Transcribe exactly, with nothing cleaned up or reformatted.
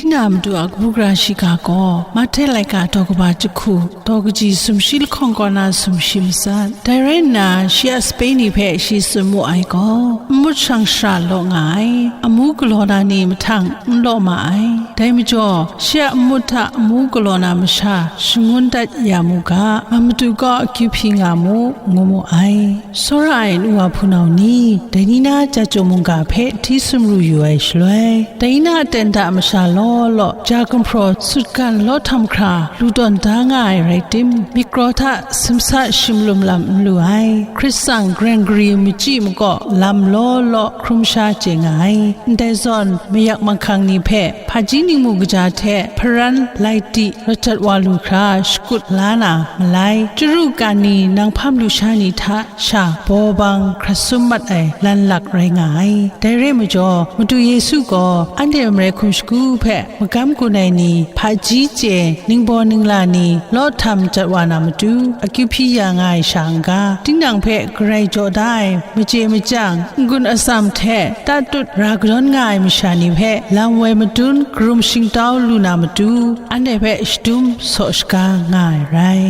Tinang Madu a kabu gara shiga gaw, Mahte laika daw kaba jahku, daw kaji sumshi lahkawng kaw na sumshi matsat. Dai rai nna, shi a sape ni hpe shi tsun mu ai gaw, nmut shang shara law nga ai, amu galaw na ni mahtang n law ma ai. Dai majaw, shi a nmut hta amu galaw na masha shangun dat ya mu ga, a matu kaw akyu hpyi nga mu, ngu mu ai. Tsawra ai nu wa hpunau ni, dai ni na Chyum mungga hpe hti sumru yu ai shaloi, dai ni na ten da masha law law, ja gumhpraw sutgan law htam hkra lu tawn da nga ai rai tim, myit kraw hta simsa shimlum lam n lu ai, Hkrit tsang gareng gari machyi makaw lam law law hkrum sha chye nga ai. Ndai zawn, mayak mahkang ni hpe hpaji ningmu kaja hte hparan lai di rajat wa lu hkra shakut la na malai, chyaru kan ni nang hpam lusha ni hta sha baw bang hkrat sum mat ai lanlak rai nga ai. Dai re ai majaw, Madu Yesu gaw anhte marai hkum shagu hpe magam gun ai ni, hpaji chye, ningbaw ningla ni, law htam jat wa na matu, akyu hpyi ya nga ai sha n-ga, tinang hpe garai jaw da ai machye machyang, n-gun atsam hte tatut ra kadawn nga ai masha ni hpe lam woi madun karum shingtau lu na matu, anhte hpe shadum saw shaga nga ai rai.